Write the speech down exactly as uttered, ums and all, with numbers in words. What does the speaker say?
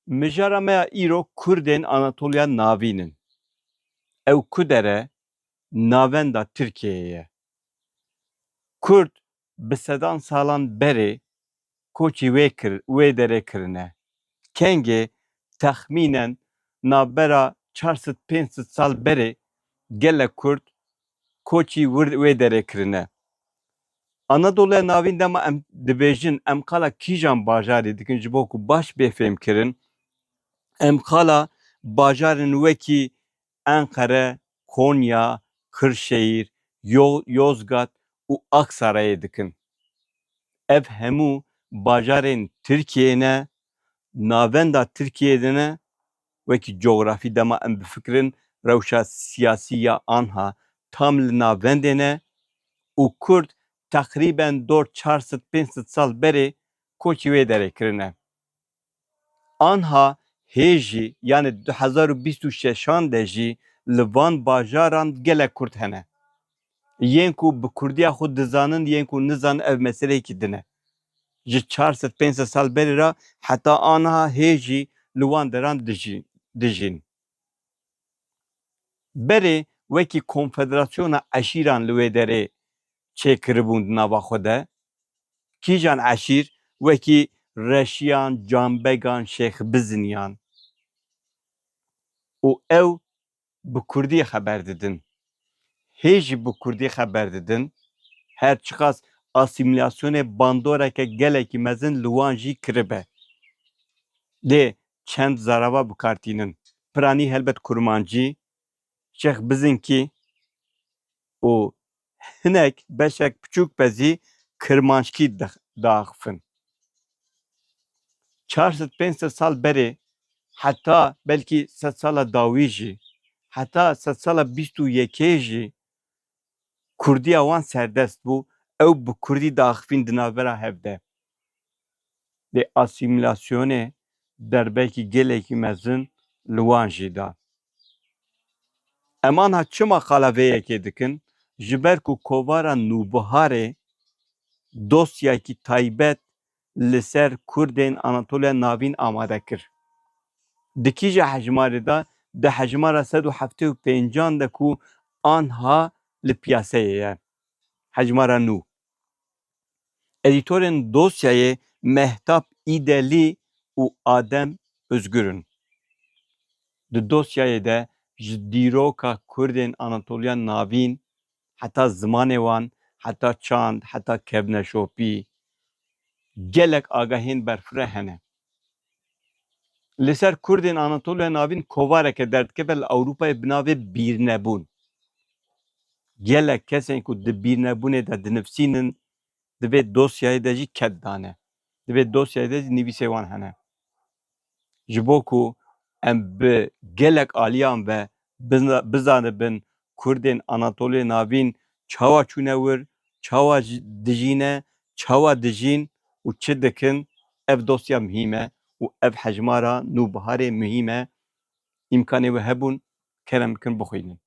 Mijara me ya îro Kurdên Anatoliya Navîn in. Ew ku der e? Navenda Tirkiyeyê ye. Kurd bi sedan salan berê koçî wê kir, wê derê kirine. Kengê texmînen navbera çar sed pênc sed sal berê gelek Kurd koçî wir, wê derê kirine. Anadoluya Navîn dema em dibêjin, em qala kîjan bajarê dikin, ji bo ku baş bê fêmkirin, em qala bajarên wekî Enqere, Konya, Kırşehir, Yo-, Yozgat û Aksarayê dikin. Ev hemû bajarên Tirkiyeyê ne, navenda Tirkiyeyê de ne, wekî cografî dema em bifikirin, rewşa siyasî ya anha tam li navendê ne û Kurd teqrîben dor çar sed pênc sed sal berê koçî wê derê kirine. Anha hê jî, yanî du hezar û bîst û şeşan de jî li van bajaran gelek Kurd hene. Yên ku bi Kurdiya xwe dizanin, yên ku nizanin, ev meseleyekî din e. Ji çar sed pênc sed sal berê re heta anha hê jî li wan deran dijî-, dijîn. Berê wekî konfederasyona eşîran li wê derê çêkiribûn di nava xwe de. Kîjan eşîr? Wekî Reşiyan, Canbegan, Şêxbiziniyan. Û ew bi Kurdî xeber didin. Hê jî bi Kurdî xeber didin. Her çiqas asîmîlasyonê bandoreke gelekî mezin li wan jî kiribe. Lê çend zarava bi kar tînin. Piranî helbet kurmancî, Şêxbizinkî û hinek beşek piçûk be zî kirmanckî dix-, diaxifin. Çar sed pênc sed sal berê, heta belkî sedsala dawî jî, heta sedsala bîst û yekê jî Kurdiya wan serdest bû, ew bi Kurdî diaxifîn di navbera hev de. Lê asîmîlasyonê derbekî gelekî mezin li wan jî da. Em anha çima qala vê yekê dikin? Ji ber ku kovara Nûbiharê dosyayekî taybet li ser Kurdên Anatoliya Navîn amade kir. Di kîja hejmarê de? Di hejmara sed û heftê û pêncan de ku anha li piyaseyê ye. Hejmara nû. Edîtorên dosyayê Mehtap Îdelî û Adem Özgür in. Di dosyayê de ji dîroka Kurdên Anatoliya Navîn, heta zimanê wan, heta çand, heta kevneşopî, gelek agahiyên berfireh hene. Li ser Kurdên Anatoliya Navîn kovareke derdikeve li Ewropayê bi navê Bîrnebûn. Gelek kesên ku di Bîrnebûnê de dinivsînin, di vê dosyayê de jî ked dane. Di vê dosyayê de jî nivîsê wan hene. Ji bo ku em bi gelek aliyan ve bizna-, bizanibin Kurdên Anatoliyê Navîn çawa çûne wir, çawa ji-, dijîne, çawa dijîn û çi dikin, ev dosya muhîm e û ev hejmara Nûbiharê muhîm e. Îmkanê we hebûn, kerem bikin bixwînin.